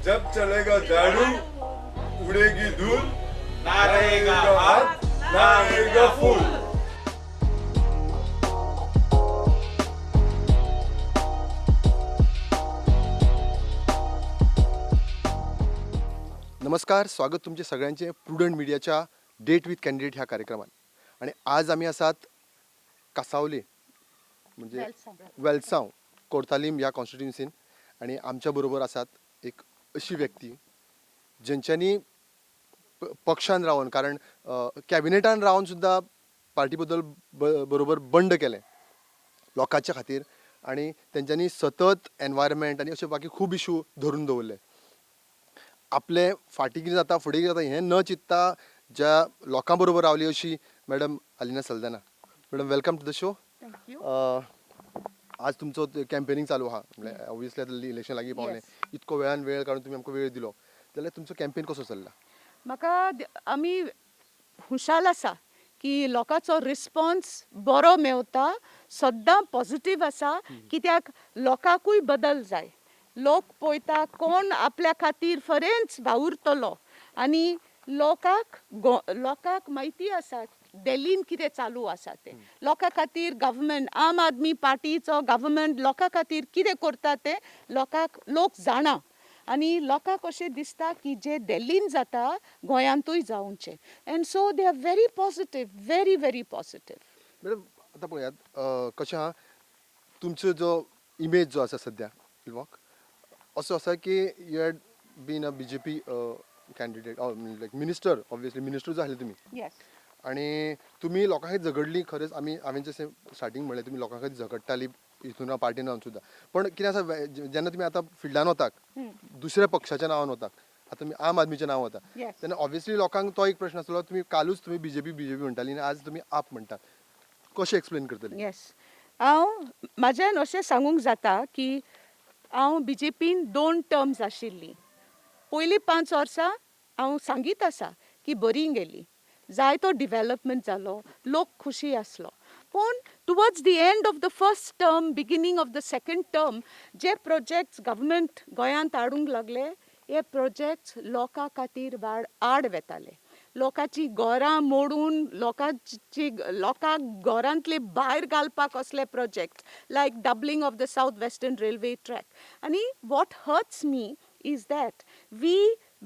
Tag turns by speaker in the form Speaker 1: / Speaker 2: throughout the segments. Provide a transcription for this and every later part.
Speaker 1: जब चलेगा झाड़ू, उड़ेगी धूल,
Speaker 2: ना रहेगा हाथ,
Speaker 1: ना आएगा फूल.
Speaker 3: नमस्कार, स्वागत तुमचे सगळ्यांचे प्रुडंट मिडियाच्या डेट विथ कॅन्डिडेट ह्या कार्यक्रमात. आणि आज आम्ही आसात कासावले, म्हणजे वेलसांव, कोर्तालीम ह्या कॉन्स्टिट्युन्सीन. आणि आमच्या बरोबर आसात एक अशी व्यक्ती जेंच्यांनी पक्षान रावन, कारण कॅबिनेटान रावन सुद्दां पार्टी बद्दल बरोबर बंड केलें लोकांच्या खातीर. आणि तेंच्यांनी सतत एनवायरमेंट आनी अशे बाकी खूब इशू धरून दवरले. आपले फाटीं कितें जाता, फुडें कितें जाता हें न चिंतता ज्या लोकां बरोबर रावली अशी madam Alina Saldanha. Madam, welcome to the show.
Speaker 4: Thank you.
Speaker 3: आज तुमचो कॅम्पेनिंग चालू आहा, म्हणल्यार ऑब्वियसली आतां इलेक्शन लागीं पावलें. इतको वेळान वेळ काडून तुमी आमकां वेळ दिलो जाल्यार तुमचो कॅम्पेन कसो चल्ला?
Speaker 4: म्हाका आमी खुशाल आसा की लोकांचो रिस्पॉन्स बरो मेवता, सद्दां पॉजिटीव आसा. कित्याक लोकांकूय बदल जाय. लोक पळयता कोण आपल्या खातीर फरेंच वावुरतलो. आनी लोकांक लोकांक म्हायती आसा दिल्लीन कितें चालू आसा तें. लोकां खातीर गव्हर्मेंट, आम आदमी पार्टीचो गव्हर्मेंट लोकां खातीर कितें करता तें लोकांक, लोक जाणा. आनी लोकांक अशें दिसता की जें दिल्लीन जाता गोंयांतूय जावचें. And so they are very positive, very very positive.
Speaker 3: Madam, आतां पळयात, कशें आहा, तुमचो जो इमेज जो आसा सद्या वॉक असो आसा की you had been a BJP candidate, like minister, obviously minister जो आसले तुमी.
Speaker 4: येस.
Speaker 3: आणि तुमी लोकां खातीर झगडली खरेंच. आमी, हांवें जशें स्टार्टींग म्हणलें, तुमी लोकां खातीर झगडटाली हितून पार्टीन रावन सुद्दां. पण कितें आसा, जेन्ना तुमी आतां फिल्डान वतात, दुसऱ्या पक्षाच्या नांवान वतात, आतां तुमी आम आदमीच्या नांवान वता, तेन्ना ऑब्वियसली लोकांक तो एक प्रश्न आसलो, तुमी कालूच तुमी बीजेपी बीजेपी म्हणटाली आनी आज तुमी आप म्हणटात, कशें एक्सप्लेन करतली?
Speaker 4: येस, हांव म्हाज्यान अशें सांगूंक जाता की हांव बीजेपीन दोन टर्म्स आशिल्ली. पयलीं 5 वर्सां हांव सांगीत आसा की बरी गेली, जायतो डिवेलपमेंट जालो, लोक खुशी आसलो. पूण towards the end of the first term, beginning of the second term, J projects government गोंयांत हाडूंक लागले, हे प्रोजेक्ट्स लोकां खातीर वाड आड वेताले. लोकांची घरां मोडून, लोकांची, लोकांक घरांतले भायर घालपाक असले projects, like doubling of the South Western Railway track. आनी what hurts me is that we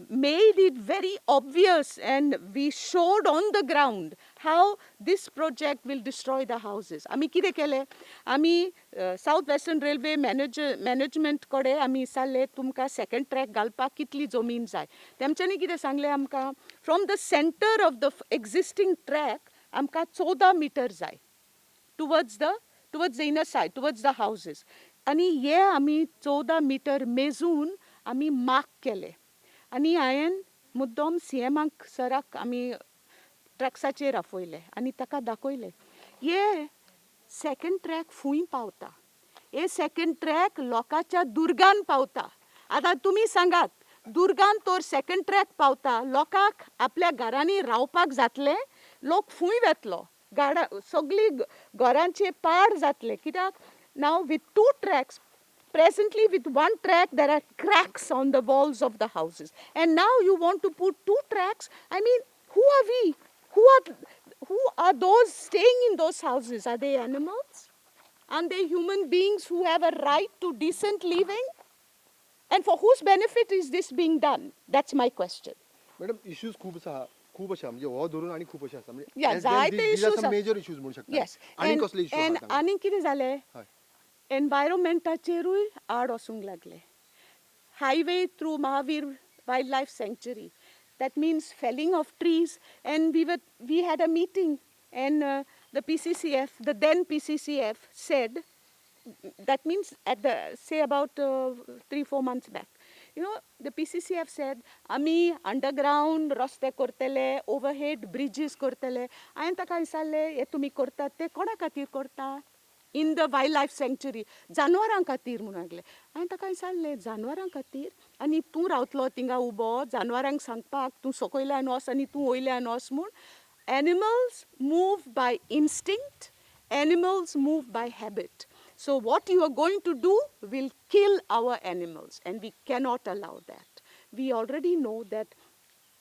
Speaker 4: made it very obvious and we showed on the ground how this project will destroy the houses. आमी कितें केलें, आमी south western railway management कडेन आमी विचारलें, तुमकां second track घालपाक कितली जमीन जाय? तेमच्यांनी कितें सांगलें आमकां, from the center of the existing track आमकां 14 मिटर जाय towards the inner side, towards the houses. आनी हे आमी 14 मिटर मेजून आमी मार्क केले. आनी हांवें मुद्दम सीएमाक सराक आमी ट्रॅक्साचेर आफयले आनी ताका दाखयले, हे सेकंड ट्रॅक फूंय पावता. हे सेकंड ट्रॅक लोकांच्या दुर्गान पावता. आतां तुमी सांगात, दुर्गान तर सेकंड ट्रॅक पावता, लोकांक आपल्या घरांनी रावपाक जातलें? लोक फूंय वेतलो? गाडा सगळीं घरांचे पाड जातले. कित्याक now with two tracks, presently with one track there are cracks on the walls of the houses, and now you want to put two tracks. I mean, who are we? Who are those staying in those houses? Are they animals? Aren't they human beings who have a right to decent living? And for whose benefit is this being done? That's my question.
Speaker 3: Madam, issues खूब आसा, खूब अशा, म्हणजे हो धरून आनी खूब अशे आसा.
Speaker 4: जायते issues आसा.
Speaker 3: मेजर इश्यूज म्हणू शकता.
Speaker 4: Yes.
Speaker 3: आनी कसले इश्यू?
Speaker 4: And आनी कितें जालें,
Speaker 3: हय.
Speaker 4: एनवायरोमेंटाचेरूय आड वचूंक लागले. Highway through Mahavir Wildlife Sanctuary. That means felling of trees. And we had a meeting, and the PCCF, the then PCCF said, that means at the say about 3-4 months back, the PCCF said, आमी underground रस्ते करतले, overhead bridges करतले. हांवें ताका विचारलें, हे तुमी करतात ते कोणा खातीर करता in the wild life sanctuary? जानवरां खातीर म्हणून लागले. हांवें ताका विचारलें, जानवरां खातीर आनी तूं रावतलो थिंगा उबो जानवरांक सांगपाक, तूं सकयल्यान वच आनी तूं वयल्यान वच म्हूण? Animals move by instinct, animals move by habit. So what you are going to do will kill our animals, and we cannot allow that. We already know that.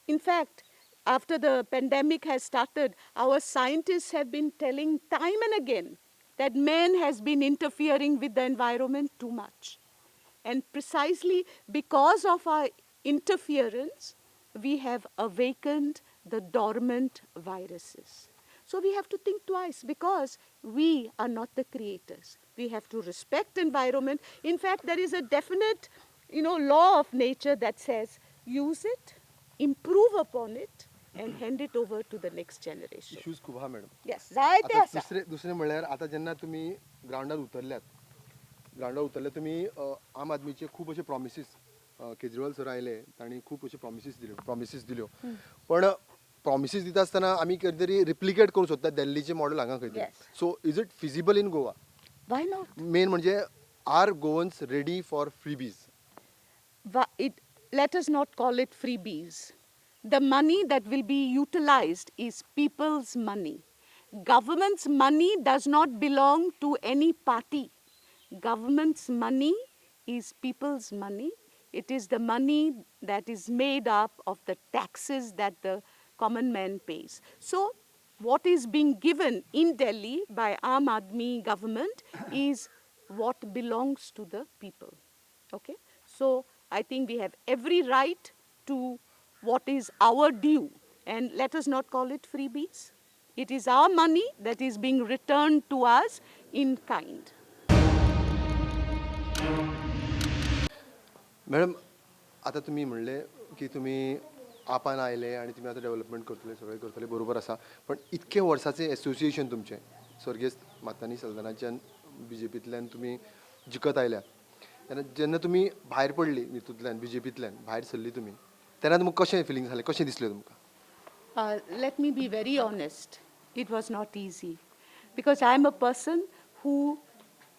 Speaker 4: In fact, after the pandemic has started, our scientists have been telling time and again that man has been interfering with the environment too much. And precisely because of our interference, we have awakened the dormant viruses. So we have to think twice because we are not the creators. We have to respect environment. In fact, there is a definite, law of nature that says use it, improve upon it, and hand it over to the next generation.
Speaker 3: Issues खूब आहा madam.
Speaker 4: Yes, जायते
Speaker 3: आतां
Speaker 4: आसा.
Speaker 3: दुसरे दुसरें म्हणल्यार आतां जेन्ना तुमी ग्रावंडार उतरल्यात, ग्रावंडार उतरले तुमी, आम आदमीचे खूब अशे प्रॉमिसीस, केजरीवाल सर आयले, तांणी खूब अशे प्रॉमिसीस दिल्यो, पण प्रॉमिसीस दिता आसतना आमी कितें तरी रिप्लिकेट करूंक सोदता दिल्लीचें मॉडल हांगा खंय तरी. So is it feasible in Goa?
Speaker 4: Why not?
Speaker 3: Main म्हणजे, are Goans ready for freebies?
Speaker 4: Let us not call it freebies. The money that will be utilized is people's money. Government's money does not belong to any party. Government's money is people's money. It is the money that is made up of the taxes that the common man pays. So, what is being given in Delhi by Aam Aadmi government is what belongs to the people. Okay? So I think we have every right to what is our due. And let us not call it freebies. It is our money that is being returned to us in kind.
Speaker 3: Madam, आतां तुमी म्हणलें की तुमी आपान आयले आनी तुमी आतां development करतले, सगळें करतले, बरोबर आसा, पण इतके वर्साचें एसोसिएशन तुमचें स्वर्गेस्त मातानी सल्दानाच्यान बीजेपींतल्यान तुमी जिखत आयल्यात, तेन्ना जेन्ना तुमी भायर पडली हितूंतल्यान, बीजेपींतल्यान भायर सरली तुमी, तेन्ना तुमकां कशें फिलींग जालें, कशें दिसलें तुमकां?
Speaker 4: Let me be very honest. It was not easy because I am a person who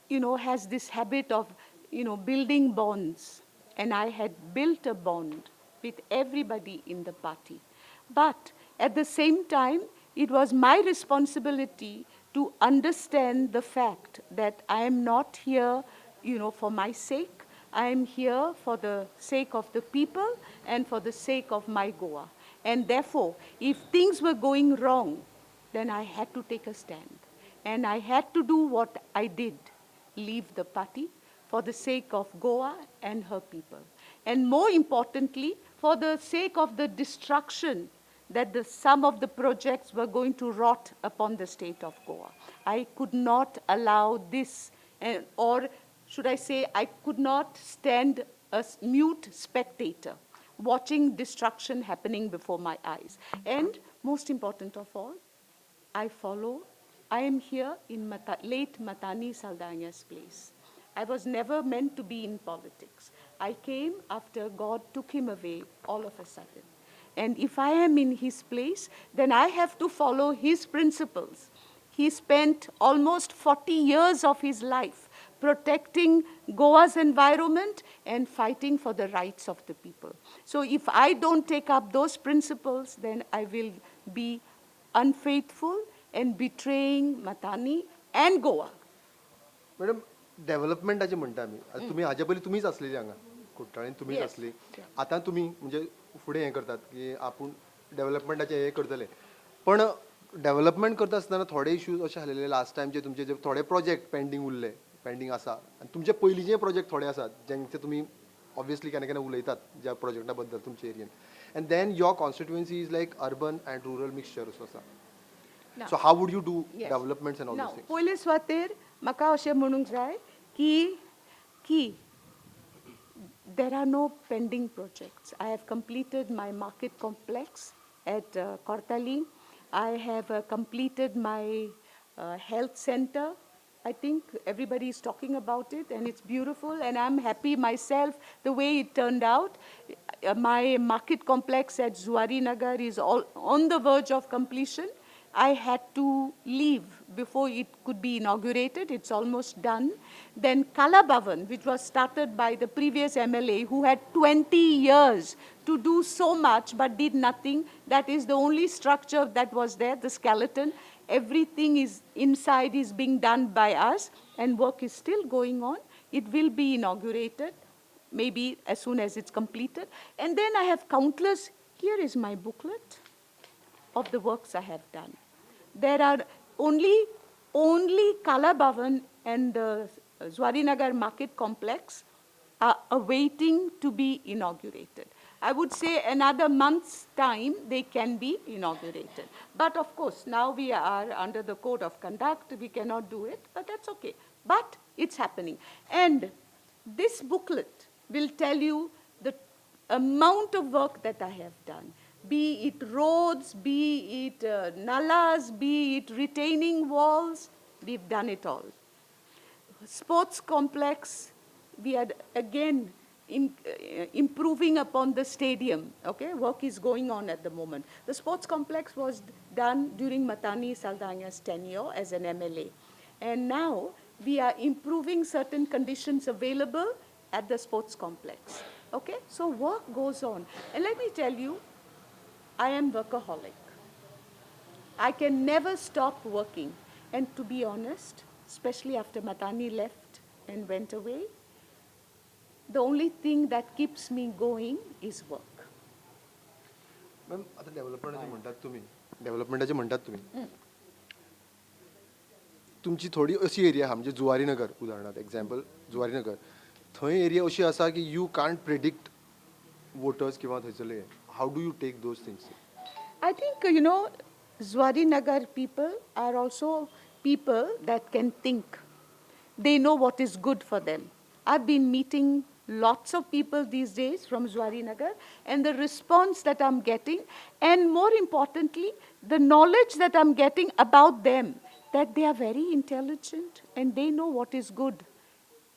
Speaker 4: has this habit of building bonds. And I had built a bond with everybody in the party. But at the same time, it was my responsibility to understand the fact that I am not here for my sake. I am here for the sake of the people and for the sake of my Goa. And therefore, if things were going wrong, then I had to take a stand. And I had to do what I did: leave the party for the sake of Goa and her people. And more importantly, for the sake of the destruction that some of the projects were going to rot upon the state of Goa. I could not allow this, or should I say, I could not stand a mute spectator watching destruction happening before my eyes. And most important of all, I am here in late Matani Saldanha's place. I was never meant to be in politics. I came after God took him away all of a sudden. And if I am in his place, then I have to follow his principles. He spent almost 40 years of his life protecting Goa's environment and fighting for the rights of the people. So if I don't take up those principles, then I will be unfaithful and betraying Matani and Goa.
Speaker 3: Madam, डेव्हलपमेंटाचें म्हणटा आमी, आतां तुमी हाजे पयलीं तुमीच आसलेली हांगा कुट्टाळेन, तुमीच आसली. आतां तुमी म्हणजे फुडें हें करतात की आपूण डेव्हलपमेंटाचें हें करतले, पण डेव्हलपमेंट करता आसतना थोडे इश्यूज अशे आसलेले लास्ट टायम जे तुमचे जे थोडे प्रोजेक्ट पेंडींग उरले, पेंडींग आसा, आनी तुमचे पयलींचे प्रोजेक्ट थोडे आसात जेंचे तुमी ऑब्वियसली केन्ना केन्ना उलयतात ज्या प्रोजेक्टा बद्दल तुमच्या Ariane, and then your constituency is like urban and rural mixture असो आसा.
Speaker 4: Now-
Speaker 3: So how would you do
Speaker 4: Yes.
Speaker 3: Developments and all
Speaker 4: Now,
Speaker 3: these things?
Speaker 4: पयले सुवातेर म्हाका अशें म्हणूंक जाय की there are no pending projects. I have completed my market complex at Cortalim. I have completed my health center. I think everybody is talking about it and it's beautiful, and I'm happy myself the way it turned out. My market complex at Zuari Nagar is all on the verge of completion. I had to leave before it could be inaugurated. It's almost done. Then Kala Bhavan, which was started by the previous MLA who had 20 years to do so much but did nothing. That is the only structure that was there, the skeleton. Everything is inside is being done by us and work is still going on. It will be inaugurated. Maybe as soon as it's completed. And then I have countless, here is my booklet of the works I have done. There are only Kala Bhavan and the Zuarinagar Market Complex are awaiting to be inaugurated. I would say another month's time they can be inaugurated. But of course, now we are under the code of conduct, we cannot do it, but that's okay. But it's happening. And this booklet will tell you the amount of work that I have done, be it roads, be it nalas, be it retaining walls, we've done it all. Sports complex, we are again improving upon the stadium, okay? Work is going on at the moment. The sports complex was done during Matani Saldanha's tenure as an MLA. And now we are improving certain conditions available at the sports complex, okay? So work goes on. And let me tell you, I am workaholic. I can never stop working. And to be honest, especially after Matani left and went away, the only thing that keeps me going is work.
Speaker 3: Ma'am, आतां डेव्हलपमेंटाचें म्हणटात तुमी, डेव्हलपमेंटाचें म्हणटात तुमी, तुमची थोडी अशी area आहा, म्हणजे जुवारी नगर उदाहरणार्थ, एग्जाम्पल जुवारी नगर, थंय एरिया अशी आसा की you can't predict voters किंवा थंयसरले, how do you take those things?
Speaker 4: I think, Zuarinagar people are also people that can think. They know what is good for them. I've been meeting lots of people these days from Zuarinagar, and the response that I'm getting, and more importantly, the knowledge that I'm getting about them, that they are very intelligent and they know what is good.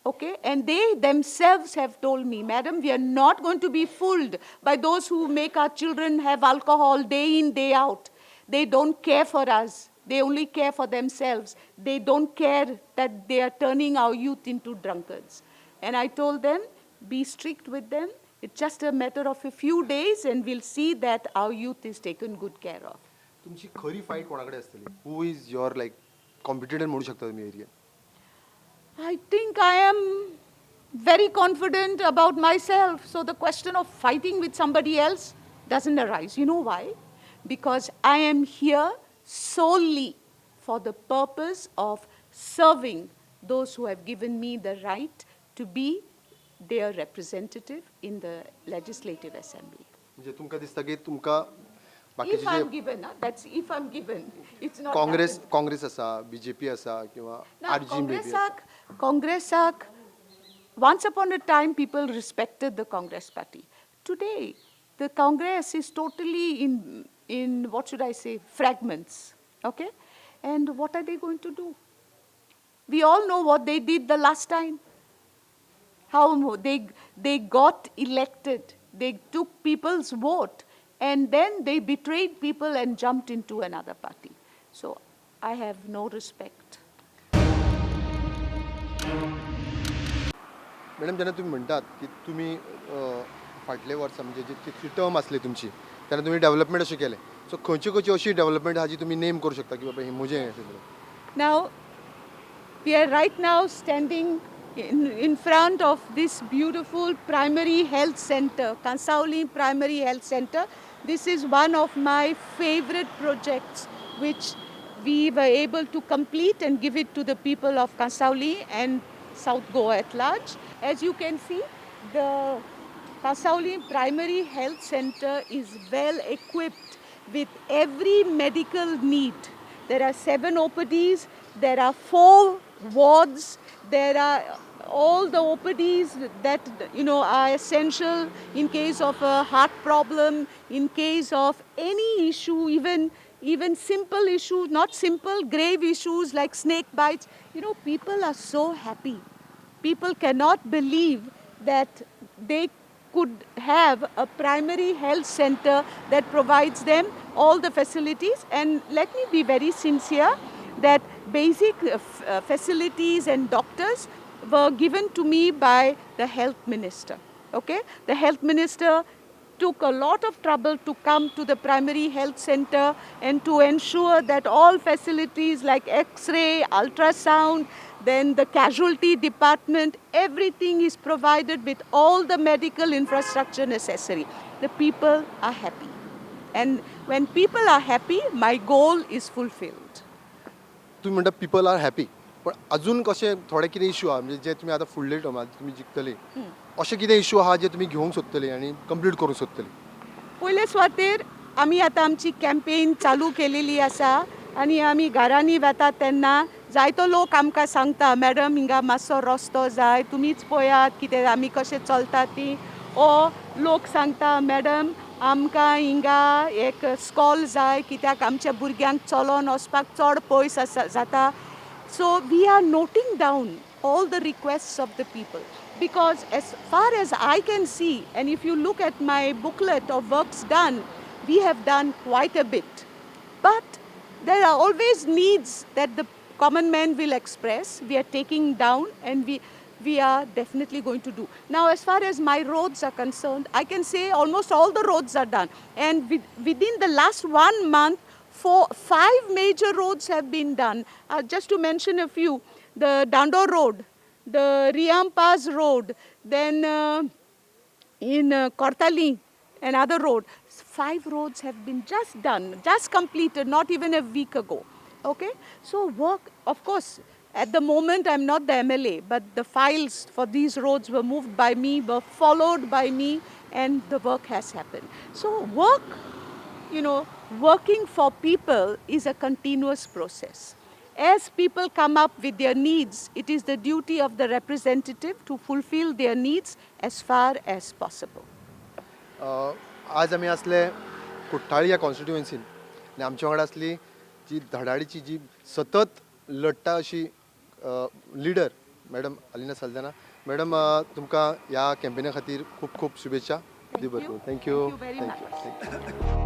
Speaker 4: Okay, and they themselves have told me, Madam, we are not going to be fooled by those who make our children have alcohol day in, day out. They don't care for us. They only care for themselves. They don't care that they are turning our youth into drunkards. And I told them, be strict with them. It's just a matter of a few days and we'll see that our youth is taken good care of.
Speaker 3: तुमची खरी fight कोणा कडेन आसतली? Who is your like competitor म्हणू शकता तुमी area?
Speaker 4: I think I am very confident about myself. So the question of fighting with somebody else doesn't arise. You know why? Because I am here solely for the purpose of serving those who have given me the right to be their representative in the Legislative Assembly.
Speaker 3: म्हणजे तुमकां दिसता की तुमकां बाकीचे
Speaker 4: If I'm
Speaker 3: J
Speaker 4: given, huh? That's if I'm given. It's not
Speaker 3: Congress
Speaker 4: happened.
Speaker 3: Congress आसा, BJP आसा किंवा
Speaker 4: Now,
Speaker 3: RG may be.
Speaker 4: Congressac, once upon a time, people respected the Congress party. Today, the Congress is totally in what should I say, fragments. Okay? And what are they going to do? We all know what they did the last time. How they got elected. They took people's vote. And then they betrayed people and jumped into another party. So I have no respect.
Speaker 3: Madam, जेन्ना तुमी म्हणटात की तुमी फाटले वर्सा म्हणजे जी तितली टर्म आसली तुमची तेन्ना तुमी डेव्हलपमेंट अशें केलें, सो खंयची खंयची अशी डेव्हलपमेंट आहा जी तुमी नेम करूं शकता की बाबा हें म्हजें अशें म्हणून?
Speaker 4: Now, we are right now standing in front of this beautiful primary health center, Cansaulim Primary Health Center. This is one of my favorite projects which we were able to complete and give it to the people of Cansaulim and South Goa at large. As you can see, the Cansaulim Primary Health Center is well equipped with every medical need. There are 7 OPDs, there are 4 wards, there are all the OPDs that are essential in case of a heart problem, in case of any issue, even simple issues, not simple, grave issues like snake bites. People are so happy. People cannot believe that they could have a primary health center that provides them all the facilities. And let me be very sincere that basic facilities and doctors were given to me by the health minister. Okay? The health minister took a lot of trouble to come to the primary health center and to ensure that all facilities like X-ray, ultrasound, then the casualty department, everything is provided with all the medical infrastructure necessary. The people are happy. And when people are happy, my goal is fulfilled.
Speaker 3: तुमी म्हणटा people are happy, पण अजून कशें थोडे कितें issue आहा, म्हणजे जे तुमी आतां फुडले टर्मात तुमी जिखतली, अशें कितें इशू आहा जे तुमी घेवंक सोदतली आनी कंप्लीट करूंक सोदतली?
Speaker 4: पयले सुवातेर आमी आतां आमची कॅम्पेन चालू केलेली आसा आनी आमी घरांनी वतात तेन्ना जायतो लोक आमकां सांगता, मॅडम, हिंगा मातसो रस्तो जाय, तुमीच पळयात कितें आमी कशें चलता ती. ओ लोक सांगता, मॅडम, आमकां हिंगा एक स्कॉल जाय, कित्याक आमच्या भुरग्यांक चलोन वचपाक चड पयस आसा जाता. So we are noting down all the requests of the people, because as far as I can see, and if you look at my booklet of works done, we have done quite a bit. But there are always needs that the common man will express. We are taking down and we are definitely going to do. Now, as far as my roads are concerned, I can say almost all the roads are done. And within the last one month, four, five major roads have been done. Just to mention a few, the Dando Road, the Riampas Road, then in Kortali, another road. Five roads have been just done, just completed, not even a week ago. Okay, so work, of course, at the moment I'm not the MLA, but the files for these roads were moved by me, were followed by me, and the work has happened. So, working for people is a continuous process. As people come up with their needs, it is the duty of the representative to fulfill their needs as far as possible.
Speaker 3: आज आमी आसले कुठ्ठाळी ह्या कॉन्स्टिट्युएन्सीन आनी आमच्या वांगडा आसली जी धडाडीची, जी सतत लडटा अशी leader, madam Alina Saldanha. Madam, तुमकां ह्या कॅम्पेना खातीर खूब खूब शुभेच्छा.
Speaker 4: Thank you.
Speaker 3: Thank you.
Speaker 4: Thank you very
Speaker 3: thank you.
Speaker 4: Much.
Speaker 3: Thank you.